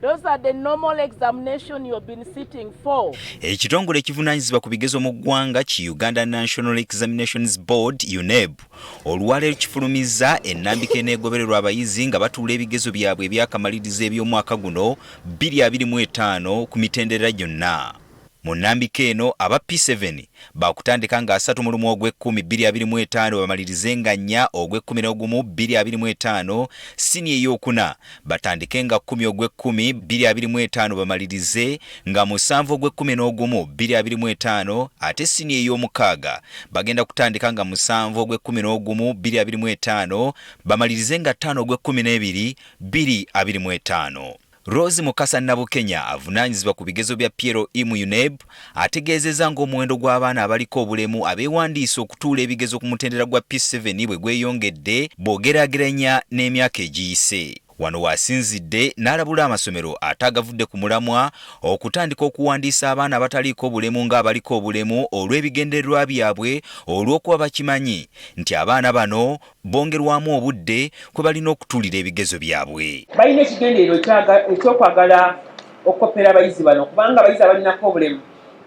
Those are the normal examination you've been sitting for. Ekitongole ekivunaanyizibwa ku bigezo mu ggwanga ki Uganda National Examinations Board, UNEB, olwaleero kifulumizza ennambika eneegobererwa abayizi nga batuula ebigezo byabwe ebyakamalirizo eby'omwaka guno 2025 ku mitendera gyonna. Mu nnambika eno, aba P7 baakutandika nga 31 ogw'ekkumi 2025, bamalirize nga 4 ogw'ekkumi n'ogumu 2025. Siniya ey'okuna batandike nga 10 ogw'ekkumi 2025, bamalirize nga 7 ogw'ekkumi n'ogumu 2025. Ate siniya ey'omukaaga bagenda kutandika nga 7 ogw'ekkumi n'ogumu 2025, bamalirize nga 5 ogw'ekkumi n'ebiri 2025. Rose Mukasa Nabukenya, avunaanyizibwa ku bigezo bya PLE mu UNEB, ategeezezza ng'omuwendo gw'abaana abaliko obulemu abeewandiisa okutuula ebigezo ku mutendera gwa P7 bwe gweyongedde bw'ogeraageranya n'emyaka egiyise. Wano waasinzidde n'alabula amasomero ate agavudde ku mulamwa okutandika okuwandiisa abaana abataliiko bulemu ng'abaliko obulemu olw'ebigendererwa byabwe, olw'okuba bakimanyi nti abaana bano bongerwamu obudde kwe balina okutuulira ebigezo byabwe. Balina ekigendererwa ekyokwagala okukopera abayizi bano, kubanga abayizi abalinako obulemu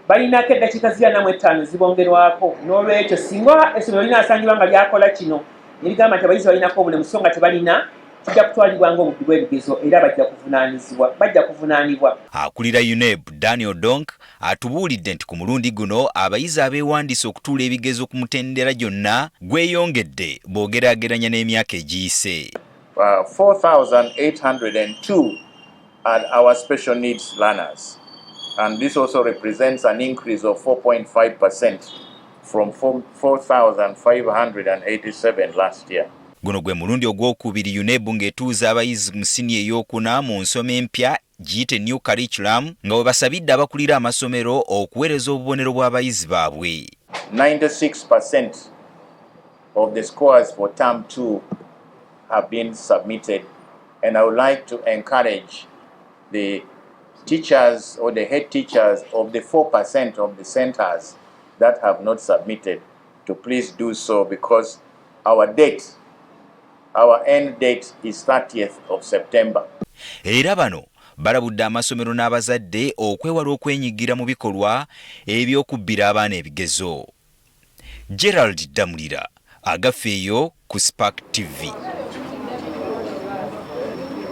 balinako eddakiika 45 zibongerwako. N'olwekyo, singa essomero linaasangibwa nga lyakola kino ne ligamba nti abayizi balinako obulemu so nga tebalina, kijja kutwalibwa ng'obubbi bw'ebigezo era bajja kuvunaanizibwa, bajja kuvunaanibwa. Akulira UNEB, Daniel Donk, atubuulidde nti ku mulundi guno abayizi abeewandiisa okutuula ebigezo ku mutendera gyonna gweyongedde bw'ogeraageranya n'emyaka egiyise. 4,802 are our special needs learners. And this also represents an increase of 4.5% from 4,587 last year. Guno gwe mulundi ogwokubiri UNEB ng'etuuza abayizi mu siniya ey'okuna mu nsoma empya giyite new curriculum, nga bwe basabidde abakulira amasomero okuweereza obubonero bw'abayizi baabwe. 96% of the scores for term 2 have been submitted, and I would like to encourage the teachers or the head teachers of the 4% of the centers that have not submitted to please do so, because our date, our end date is 30th of September. Era bano balabudde amasomero n'abazadde okwewala okwenyigira mu bikolwa eby'okubbira abaana ebigezo. Gerald Damulira, Agafeeyo, ku Spark TV.